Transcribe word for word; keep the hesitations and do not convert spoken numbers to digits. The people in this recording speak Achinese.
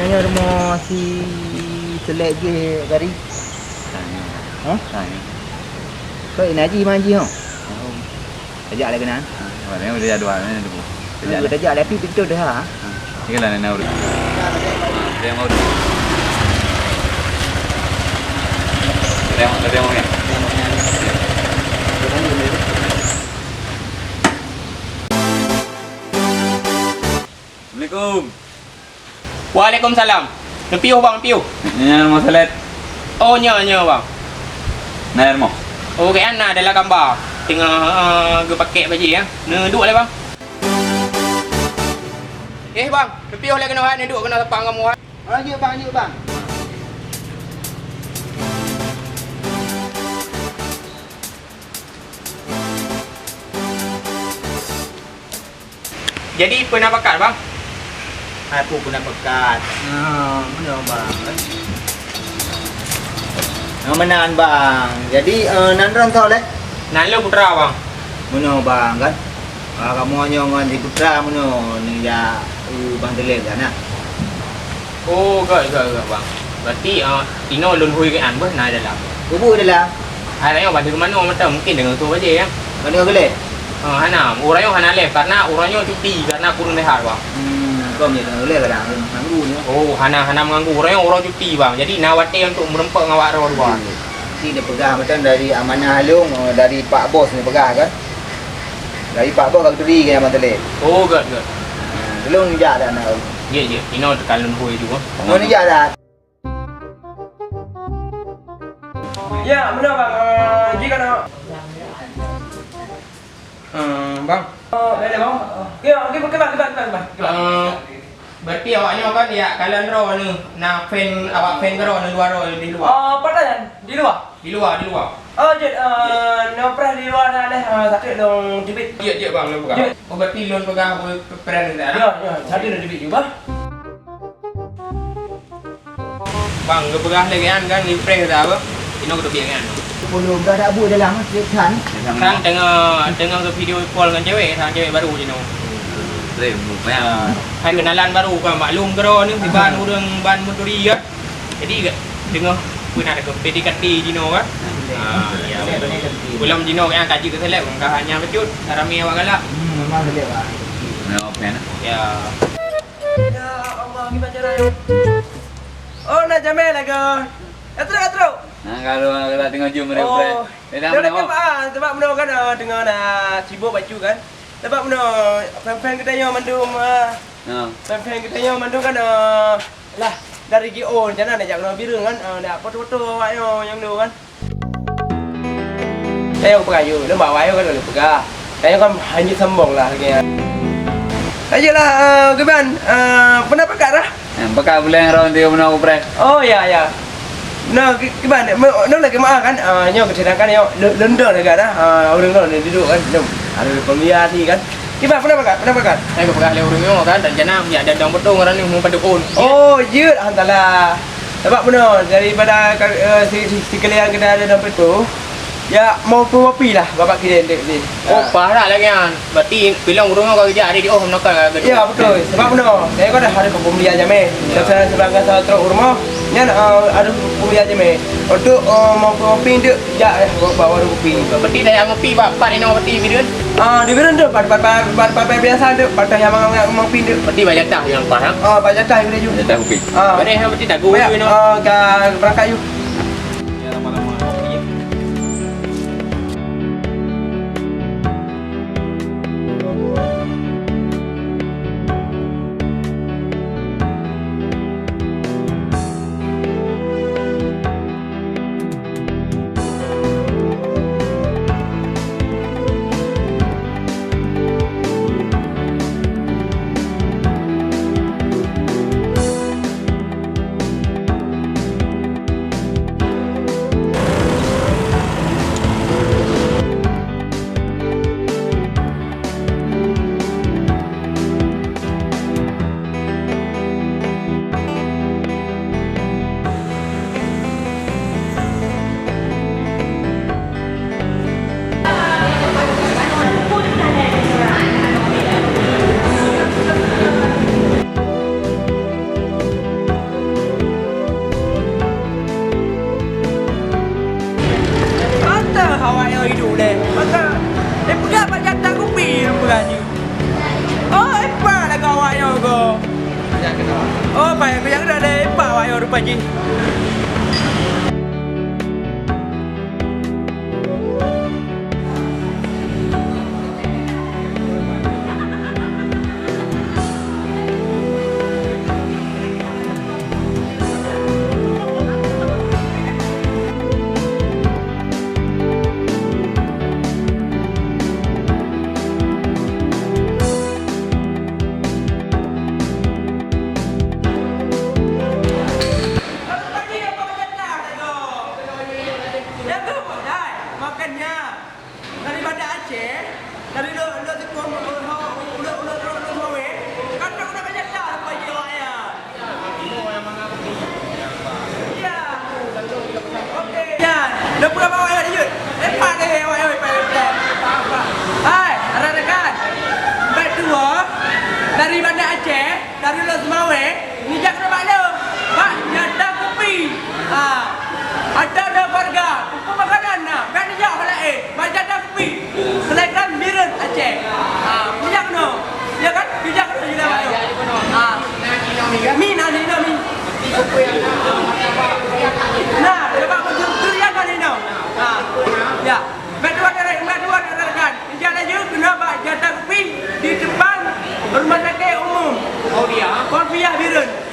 Nyoe rumoh si Selek jih, Gari? Tanya. Hah? Tanya. Kok ina jih, man jih, ho? Tahu. Tajak lé keunan. Ha, mana yang udah jadwal, mana tu? Tajak lé. Tajak lé, tapi betul dah, ha? Ha. Ni lah, nak urut. Ha, dia mau. Dia mau, dia mau, ya. Assalamualaikum. Waalaikumsalam. Neupiôh, Bang, neupiôh. Nyan rumoh Selek. Oh, nyoe, nyoe, Bang. Na rumoh? Oh, kayaknya na dalam gambar. Teungoh, eh, geupakek bajée, ya. Neuduek lé, Bang. Eh, Bang, neupiôh lé keunoe, hai, neuduek keunoe sapang kamoe, hai. Oh, jeuet, Bang, jeuet, Bang. Jadi, peue na pakat, Bang? Hai, peue, peue na pakat? Nah, meunoe, Bang, kan? Nah, meunan, Bang. Jadi, eh, nan droe soe lé? Nan lôn putra, Bang. Meunoe, Bang, kan? Ah, kamoe nyoe ngon si putra meunoe, neujak, eh, Bang Telem ka na. Oh, göt, göt, göt, Bang. Berarti, ah, inoe lôn hôi keu an beuh na dalam. Kubu dalam. Hai, rayoe ban keu manoe mantong, mungkin deungon su bajée, ya. Ban keu lé? Ah, hana, uroe nyoe hana lé, karena uroe nyoe cuti, karena kureueng rehat, Bang. Hmm, kau nyoe deungon lé kadang ganggu nyoe. Oh, hana, hana meuganggu. Uroe nyoe uroe cuti, Bang. Jadi, na watée untuk meureumpok ngon awak droe dua. Hmm. Si neupeugah mantong dari amanah lôn, eh, dari Pak Bos neupeugah kan. Dari Pak Bos ka geuturi keu Abang Telem. Oh, göt, göt. Hmm, lôn jak dah na. Jeuet, jeuet. Inoe teuka lôn hôi ju, ah. Lôn jak dah. Ya, meunoe, Bang. Eh, jih ka na. Eh, Bang. Oh, boleh, Bang. Ya, okey, okey, Bang, Bang, Bang, Bang. Eh, berarti awak nyoe kan ya kalon droe ni, na fan, awak fan keudroe ni luwa droe di luwa. Oh, apa dah, Yan? Di luwa? Di luwa, di luwa. Oh, jeuet, eh, nyoe preh di luwa dah leh, eh, sakét dong tibit. Jeuet, jeuet, Bang, lôn peugah. Jeuet. Oh, berarti lôn peugah, eh, preh ni dah. Ya, ya, sakét dong tibit juga. Bang, geupeugah lé nyan kan, geupreh gata apa? Inoe geuteubiet nyan. Sepuluh dah dak buet dalam, kan? Kan teungoh, teungoh geu-video call ngon cewek, sang cewek baru jinoe. Rem, ya. Hai kenalan baru kan, maklum keudroe ni, ban ureueng ban meuturi kan. Jadi, teungoh peue na deungon P D K T jinoe kan. Ah, ya. Belum jinoe kan kaji keu seleb, ka hanya bacut, ramé awak galak. Hmm, memang seleb, ah. Ya, open. Ya. Ya Allah, gimana caranya? Oh, nak jamé lagu. Atruk, atruk. Nah, kalau, kalau tengok jom mereka. Oh. Eh, dah mana, oh? Sebab, ah, sebab meunoe kan, ah, tengok dah sibuk bacut kan. Sebab meunoe, fan-fan geutanyoe mandum, ah. Ha. Fan-fan geutanyoe mandum kan, ah, lah, dari G O, rencana nak jak keunoe Bireuen kan, ah, nak foto-foto awak nyoe nyang dua kan. Tanyoe peugah yue, lôn bak awak nyoe kan lôn peugah. Tanyoe kan hana sombong lah lagèe nyan. Ayolah, eh, Geuban, eh, peue na pakat dah? Eh, pakat buleuen rhot di meunoe upreh. Oh, ya, ya. Nah, ki-, kiban, me-, nyoe lagèe meu'ah kan? Ah, nyoe keuceudangkan nyoe, lôn, lôn dong lagèe dah. Ah, ureueng nyoe duek kan, lôn. Ada pembelian ni kan. Kiban, peue na pakat? Peue na pakat? Saya peugah lé ureueng nyoe kan, rencana meujak dandong beutôi ngon ureueng nyoe padub phôn. Oh, jeuet, alhamdulillah. Sabab meunoe, daripada ka, eh, si, si, si kalian keunan ada dompet tu, ya, mau peuwopi lah, babak kiden dek ni. Oh, parah lagèe nyan. Berarti, bilang ureueng ka geujak, ada di oh, meunoe ka geujak. Ya, betul. Sebab meunoe, saya kan dah ada pembelian jamé. Ya. Saya sebagai satu rumah, nyan, eh, ada pembelian jamé. Untuk, eh, mau peuwopi dek, jak, eh, bawa, bawa kopi. Berarti dah yang ngopi, bak, pat inoe berarti, Bireuen? Ah, di Bireuen tu, pat, pat, pat, pat, pat, pat biasa tu, pat yang mau, mau ngopi tu. Berarti bak jatah yang pas, ha? Ah, bak jatah yang boleh juga. Jatah kopi. Ah. Boleh, ha, berarti tak guna, ah, ka berangkat yuk. Ya, lama-lama ngopi, ya. Oh, hebat lagu awak nyoe go. Oh, baik, aku jangan ada hebat awak nyoe rupa jih. Makanya dari Banda Aceh, dari lo, lo, lo, lo, lo, lo, lo, lo, lo, lo, kan tak kena banyak dah, Pak Haji, awak ya. Ya. Oke. Ya, lo pula bawa ya, lanjut. Lepas deh, awak ya, lepas, lepas. Hai, rakan-rakan. Baik dua dari Banda Aceh. Dari Lhokseumawe, nijak keunoe bak lôn, bak Jatah Kupi. Ha. Ada dua keluarga, peuet makanan na, bèk nijak hana éh, bak Jatah Kupi. Selebgram Bireuen Aceh. Ha, nijak keunoe. Ya kan? Nijak keunoe juga bak lôn. Ha. Mi na di na mi. Nah, coba beutôi durian na di na. Ha. Ya. Bèk dua dari, bèk dua dari kan. Ijak laju keunoe bak Jatah Kupi di depan rumah sakit umum. Oh, dia. Kolpiah Bireuen.